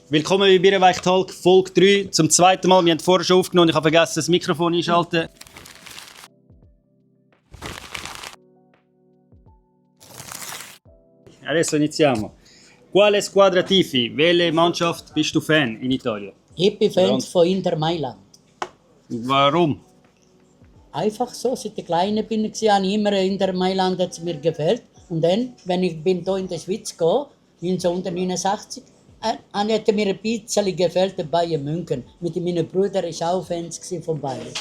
Willkommen bei Bierweich Talk, Folge 3, zum zweiten Mal. Wir haben vorher schon aufgenommen, ich habe vergessen, das Mikrofon einschalten. Adesso iniziamo. Quale squadra tifi? Welche Mannschaft bist du Fan in Italien? Ich bin Fan von Inter Mailand. Warum? Einfach so, seit ich klein bin, habe ich immer Inter Mailand hat's mir gefällt. Und dann, wenn ich bin hier in der Schweiz gehe, 1989, hat mir ein bisschen gefällt der Bayern München. Mit meinen Brüdern war auch Fans von Bayern.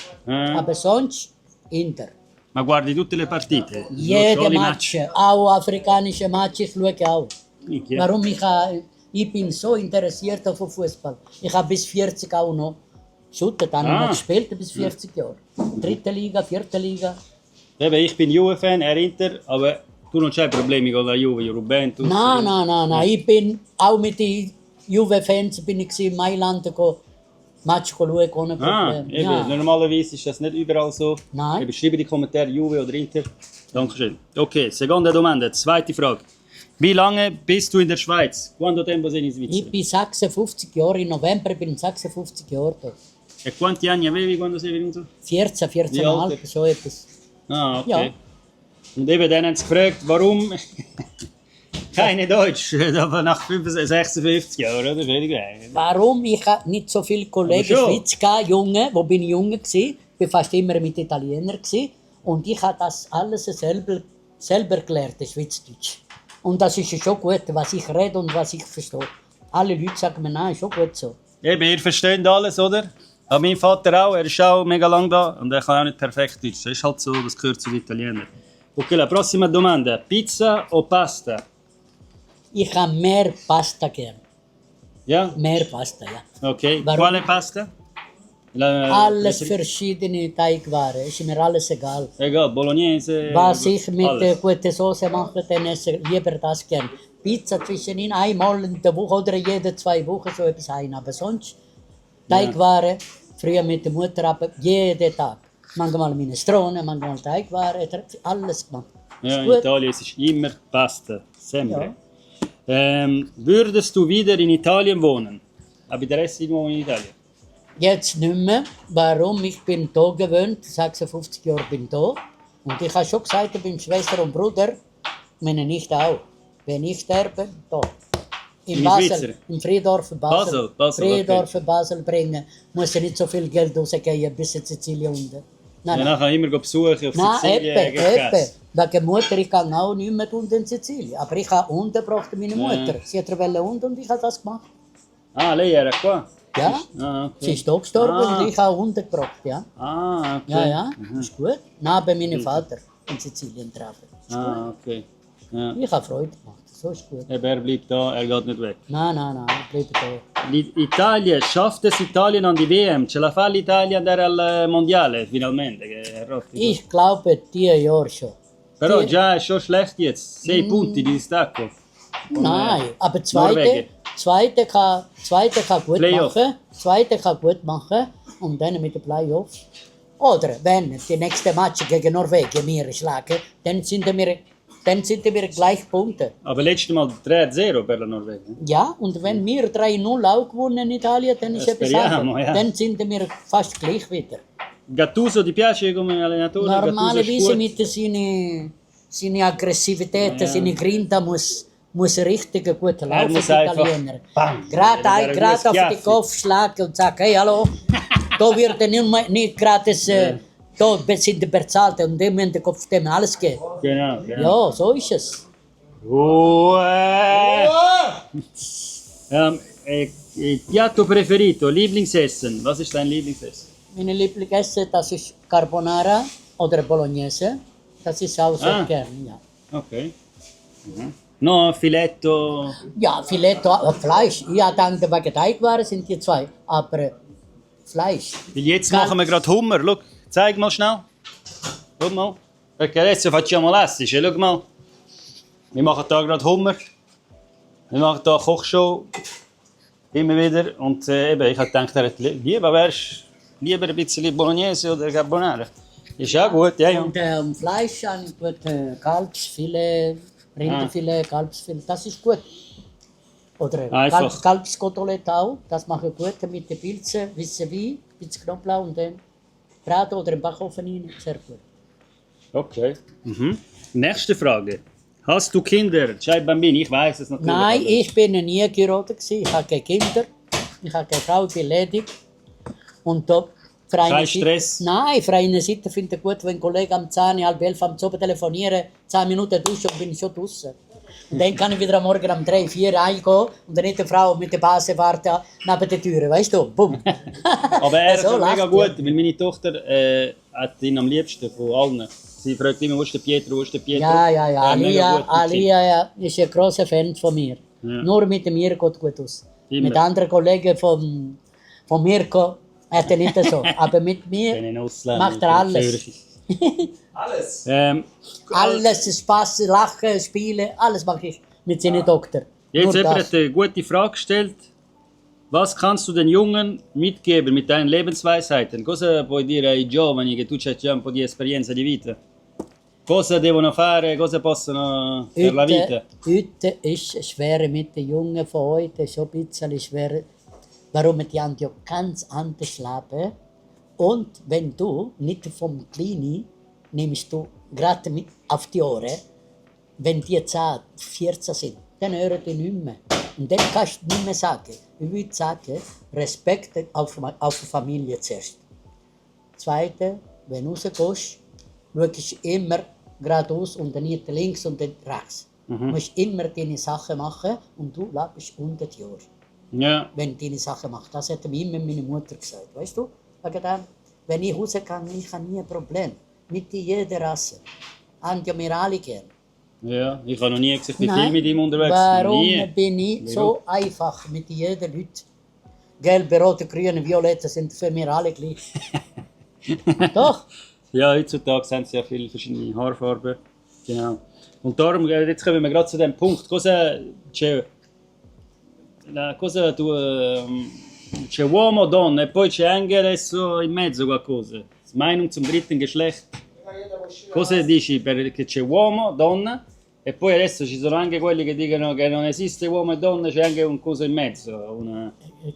Aber sonst Inter. Ma guardi tutte le partite? Jede Match, auch afrikanische Match, ich schaue auch. Minchia. Warum ich bin so interessiert auf Fußball. Ich habe bis 40 auch noch shootet, habe ich noch gespielt bis 40 Jahre. Dritte Liga, vierte Liga. Eben, ich bin Juve-Fan, er Inter, aber tu non c'hai problemi con la Juve, Juventus? Nein. Ich bin auch mit den Juve-Fans in Mailand Match schauen, ohne Problem. Eben, Ja. normalerweise ist das nicht überall so. Nein. Eben, schreibe die Kommentare Juve oder Inter. Dankeschön. Okay, seconda domanda, zweite Frage. Wie lange bist du in der Schweiz? Quanto tempo sei in Svizzera? Ich bin 56 Jahre, im November bin ich 56 Jahre da. E quanti anni avevi quando sei venuto? 14,5, so etwas. Ah, okay. Ja. Und eben dann haben sie gefragt, warum keine Deutsch, aber nach 56 Jahren, oder? Völlig geil. Warum? Ich habe nicht so viele Kollegen in der Aber schon. Schweiz gehabt, Junge, wo bin ich Junge gsi, bin fast immer mit Italienern gsi und ich habe das alles selber gelernt, das Schweizerdeutsch. Und das ist ja schon gut, was ich rede und was ich verstehe. Alle Leute sagen mir, nein, ist schon gut so. Eben, ihr versteht alles, oder? Aber mein Vater auch, er ist auch mega lang da und er kann auch nicht perfekt Deutsch. Das ist halt so, das gehört zu den Italienern. Ok, la prossima domanda. Pizza o pasta? Ich habe mehr Pasta gern. Ja? Mehr Pasta, ja. Ok. Warum? Quale pasta? La- Alles verschiedene Teigwaren, ist mir alles egal. Egal, Bolognese. Was ich mit alles. guter Soße mache, dann esse ich lieber das gern. Pizza zwischenin einmal in der Woche oder jede 2 Wochen so etwas ein. Aber sonst Teigwaren, früher mit der Mutter, aber jeden Tag. Manchmal Minestrone, manchmal Teigwaren, alles gemacht. Ja, Ist in gut. Italien ist es immer Pasta. Sempre. Würdest du wieder in Italien wohnen? Abiterresti di nuovo in Italia? Jetzt nicht mehr. Warum? Ich bin hier gewöhnt, 56 Jahre bin ich hier. Und ich habe schon gesagt, ich bin Schwester und Bruder, meine nicht auch. Wenn ich sterbe, da. In In Basel, Schweizer? in Friedorfen, Basel. Basel, Friedorfen, Basel bringen. Muss ich nicht so viel Geld rausgehen bis in Sizilien unten. Nein, Ja, nachher immer besuchen auf Nein, Sizilien. eben. Käse. Wegen Mutter, ich kann auch nicht mehr unten in Sizilien. Aber ich habe unten gebracht meine Mutter. Sie hat unten und ich habe das gemacht. Ah, lei era qua? Ja, Ah, sie okay. ist hier gestorben und ich habe unten gebracht, ja. Ah, okay. Ja, ist gut. Neben meinem Vater in Sizilien treffen. Ist Ah, okay. Ja. gut. Ich habe Freude gemacht, so ist gut. Eben, er bleibt da, er geht nicht weg. Nein, ich bleibe da. L'Italia, schafft es Italien an die WM? Ce la fa l'Italia andare al Mondiale, finalmente? Che è rotto. Ich glaube, dieses Jahr schon. Però già è schon schlecht jetzt. 6 punti di distacco. Nein, aber Norwegen. Zweite kann gut Playoff. machen. Zweite kann gut machen und dann mit den Playoffs. Oder wenn die nächste Match gegen Norwegen wir schlagen, dann sind wir gleich Punkte. Aber letztes Mal 3-0 per la Norvegia. Ja, und wenn wir 3-0 auch gewonnen in Italien, dann ist etwas speriamo, anderes. ja. Dann sind wir fast gleich wieder. Gattuso ti piace come allenatore? Normalerweise Gattuso mit seine Aggressivität, seine Grinta muss richtig gut laufen, muss die einfach Italiener. bam, Gerade dare auf due den Kopf schlagen und sagen, hey, hallo, da wird nicht gratis, da sind bezahlt und dem in den Kopf dem alles geben. Genau. Ja, so ist es. Piatto preferito, Lieblingsessen. Was ist dein Lieblingsessen? Meine Lieblingsessen, das ist Carbonara oder Bolognese. Das ist auch sehr gern, ja. Okay. No, Filetto. Ja, Filetto, Fleisch. Ja, dann wegen Teigwaren sind die 2. Aber Fleisch. Weil jetzt machen wir gerade Hummer. Schau, zeig mal schnell. Schau mal. Perché adesso facciamo l'assische. Schau mal. Wir machen da gerade Hummer. Wir machen da Kochshow. Immer wieder. Und eben, ich habe gedacht, er hat lieber wärst lieber ein bisschen Bolognese oder Carbonara. Ist auch gut, ja. Und Fleisch, gut, Kalbsfilet, Rinderfilet, Kalbsfilet, das ist gut. Oder Einfach. Kalbskotelett auch. Das mache ich gut mit den Pilzen, vis-à-vis, mit Knoblauch und dann braten oder im Backofen rein. Sehr gut. Okay. Mhm. Nächste Frage. Hast du Kinder? Cioè bambini, ich weiß es natürlich. Nein, aber- ich bin nie geheiratet. Ich habe keine Kinder, ich habe keine Frau, ich bin ledig. Und da, für eine Kein Seite- Stress? Nein, für eine Seite finde ich gut, wenn ein Kollege am 10, halb 11 am Abend telefonieren, 10 Minuten duschen und bin ich schon draußen. Und dann kann ich wieder am Morgen um 3, 4 reingehen und dann nicht eine Frau mit der Base warten neben der Tür, weißt du? Bumm. Aber er ist So so mega lacht gut, er. weil meine Tochter hat ihn am liebsten von allen. Sie fragt immer, wo ist der Pietro, wo ist der Pietro? Ja, Er hat mega Alia, gut mit Alia ja, ist ein grosser Fan von mir. Ja. Nur mit mir geht gut aus. Immer. Mit anderen Kollegen von Mirko hat er nicht so. Aber mit Wenn mir ein Ausländer macht er alles. Zürich. Alles. Alles, Spaß, Lachen, Spielen, alles mache ich mit seiner Tochter. Jetzt Nur jemand das. hat eine gute Frage gestellt. Was kannst du den Jungen mitgeben mit deinen Lebensweisheiten? Cosa puoi dire ai giovani che tu c'hai già un po' di esperienza di vita? Cosa devono fare? Cosa possono per la vita? Heute ist es schwer mit den Jungen von heute, schon ein bisschen schwer. Warum die haben ja ganz anders leben. Und wenn du nicht vom Kleinen nimmst du gerade mit auf die Ohren, wenn die 10, 14 sind, dann hören die nicht mehr. Und dann kannst du nicht mehr sagen. Ich würde sagen, Respekt auf die Familie zuerst. Zweite, wenn du rausgehst, schaust du immer geradeaus und dann nicht links und dann rechts. Du musst immer deine Sachen machen und du lebst 100 Jahre, Ja, wenn du deine Sachen machst. Das hat mir immer meine Mutter gesagt. Weißt du? Wegen dem, wenn ich rausgehe, ich habe nie ein Problem. Mit jeder Rasse. Haben die mir alle gern. ja. Ich habe noch nie gesagt, ich bin Nein. viel mit ihm unterwegs. Warum Nie. bin ich so einfach mit jedem Leuten? Gelbe, rote, grüne, violette sind für mich alle gleich. Doch. Ja, heutzutage haben sie ja viele verschiedene Haarfarben. Genau. Und darum, jetzt kommen wir gerade zu dem Punkt. Cosa c'è uomo, donna e poi c'è anche adesso in mezzo qualcosa. Meinung zum dritten Geschlecht. Cosa dici perché c'è uomo, donna e poi adesso ci sono anche quelli che dicono che non esiste uomo e donna, c'è anche un coso in mezzo.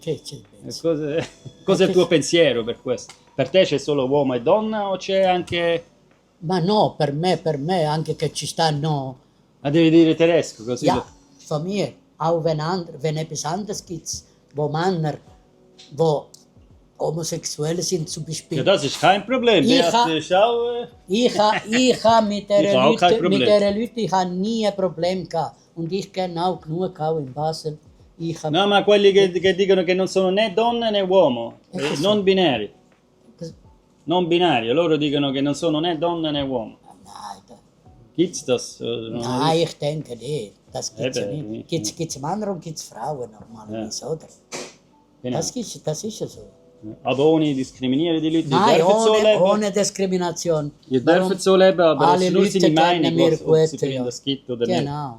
Che c'è? Cosa è il tuo pensiero per questo? Per te c'è solo uomo e donna o c'è anche... Ma no, per me, anche che ci stanno. Ah, devi dire tedesco così. Ja, von mir. Auch wenn etwas anderes gibt, wo Männer, wo homosexuell sind zum Beispiel. Ja, das ist kein Problem. Ich Das ha- ist auch, Ich habe mit Ich dieser ha auch kein Leuten, Problem. mit dieser Leuten, ich habe nie ein Problem gehabt. Und ich kenne auch genug, auch in Basel. Ich habe No, ma quelli che dicono che non sono né donna né uomo, che non binari. Cos- Non binari, loro dicono che non sono né donna né uomo. Nein, Gibt's das? No, nein, ich denke nicht. Das gibt es ja Eben, nicht. nicht. Gibt's Männer und gibt's Frauen normalerweise, oder? Genau. Das ist ja so. Aber ohne diskriminieren die Leute. Nein, Die dürfen so leben. ohne Diskrimination. Ihr Warum? dürft so leben, aber Alle es ist nur Leute seine kennen Meinung, mir was, ob gut, sie finden, ja. das gibt oder nicht. Genau.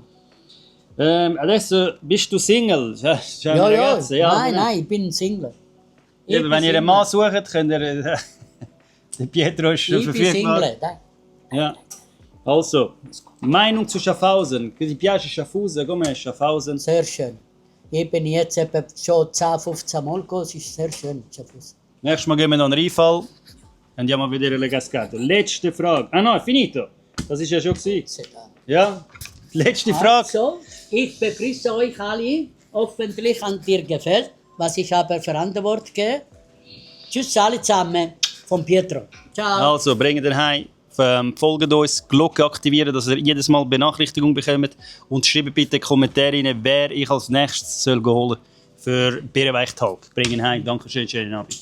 Adesso bist du Single? Ja, Ja, ja. ragazzi, ja, Nein, oder nein, ich bin Single. Ich Ja, bin wenn ihr einen Single. Mann sucht, könnt ihr... Der Pietro ist Ich bin verfügbar. Single. Dai. Ja. Also, Meinung zu Schaffhausen. Ti piace Schaffhausen? Com'è Schaffhausen? Sehr schön. Ich bin jetzt etwa schon 10, 15 Mal gegangen. Es ist sehr schön. Schaffhausen. Nächstes Mal gehen wir noch einen Rheinfall. Andiamo a vedere le cascate. Letzte Frage. Ah no, è finito. Das ist ja schon gewesen. Sedan. Ja. Letzte Frage. Also, ich begrüße euch alle. Hoffentlich hat dir gefällt, was ich habe für Antwort gegeben. Tschüss alle zusammen. Von Pietro. Ciao. Also, bringt den heim. Folgt uns, Glocke aktivieren, dass ihr jedes Mal Benachrichtigung bekommt. Und schreibt bitte Kommentare rein, wer ich als nächstes soll holen für Birrenweich Talk. Bringen heim. Dankeschön, schönen Abend.